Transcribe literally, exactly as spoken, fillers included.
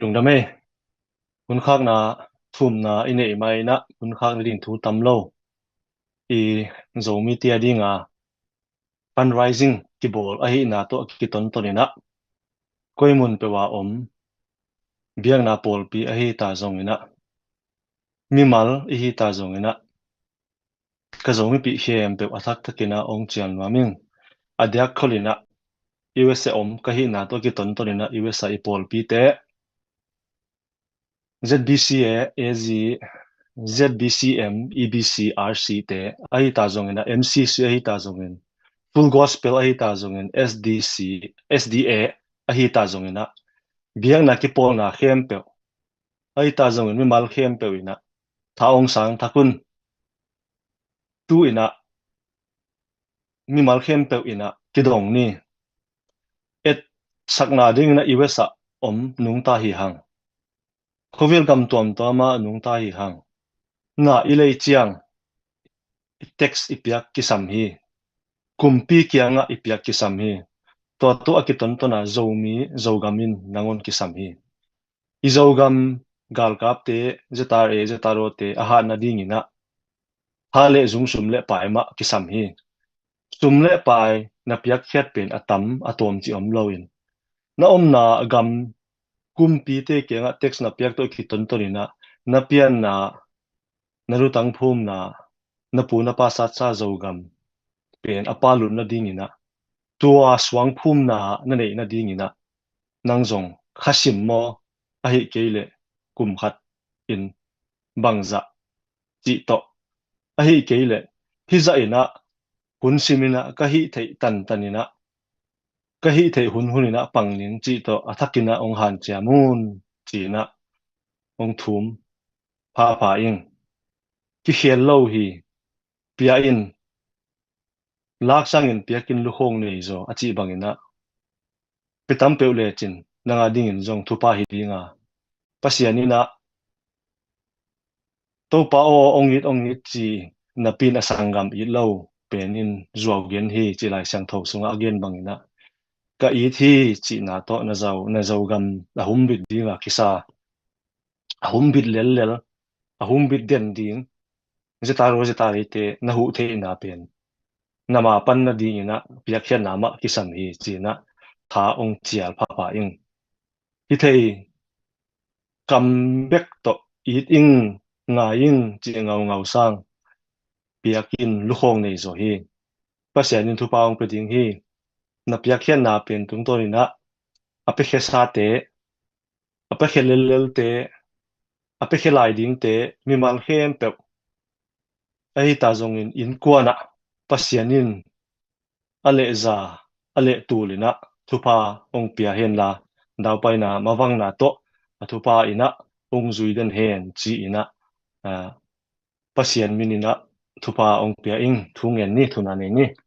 Lungdam ei. Hun khakna thumna i neih ma inah hun khakna ding thu tam lo. I Zomi te a dinga fundraising kibawl ahihna tawh kitonton inah koi mun peuh a om biakna pawlpi ahi ta zong inah mimal ihi ta zong inah ka Zomipih khempeuh a thakthak inah ong cial nuam ing. A diak khol inah U S A om ka hihna tawh kitonton inah U S A i pawlpite Z B C A, A Z, Z B C M, E B C, R C te ahi ta zong inah M C C ahi ta zong in Full Gospel ahi ta zong in S D C, S D A ahi ta zong inah biakna kipawlna khempeuh ahi ta zong in mimal khempeuh inah tha ong sang thak un. Tu inah mimal khempeuh inah kidong ni. Etsakna ding inah U S A om nungta hi hang. Khuavil gam tuamtuam ah nungta hi hang. Na i lei ciang i tax i piak kisam hi. Kumpi kiangah i piak kisam hi. Tua tawh a kitonton a Zomi Zogam in nangawn kisam hi. I Zogam galkapte, Z R A, Z R O te a hatna ding inah ha le zung sum le pai mah kisam hi. Sum le pai na piakkhiat pen a tam a tawm ci om lo in na omna gam kumpite kiangah tax na piak tawh kitonton inah na pianna, na lutang phumna, na pu na pa satsa Zogam pen a palutna ding inah tua suang phumna na neihna ding inah nang zong khasim maw, ahi kei leh kum khat in bangzah cih tawh, ahi kei leh hizah inah hun sim inah ka hih theih tantan inah ka hih theih hunhun inah pang ning cih tawh a thak inah ong hanciam un ci inah ong thum phapha ing. Kikhel lo hi. Pia in, lak sangin piak in, lukhong nei zaw a cih bang inah pi tam peuh lecin nang a dingin zong thupha hi dinga Pasian inah Topa aw, ong it, ong it ci napi in a sanggam it lo pen in zuau gen hi ci Lai Siangtho sungah a gen bang inah ka it hi cihna tawh na Zo, na Zogam a humbit dinga kisa, a humbit lellel, a humbit den ding Z R O, Z R A te na huh theihna pen na ma panna ding inah piakkhiatna mah kisam hi ci inah tha ong cial phapha ing. Hi thei kam bek tawh it ing, ngai ing ci ngaungau sang piak in, lukhong nei zaw hi. Pasian in thupha ong pia ding hi. Na piakkhiatna pen tungtawn inah a piakhia sate, a piakhia lellelte, a piakhia lai dingte, mimal khempeuh ahi ta zongin innkuan ah Pasian in a lehza, a lehtul inah thupha ong pia henla, daupaina mavangna tawh a thupha inah ong zui den hen ci inah, ah, Pasian min inah thupha ong pia ing. Thu ngen ni, thuna nei ni.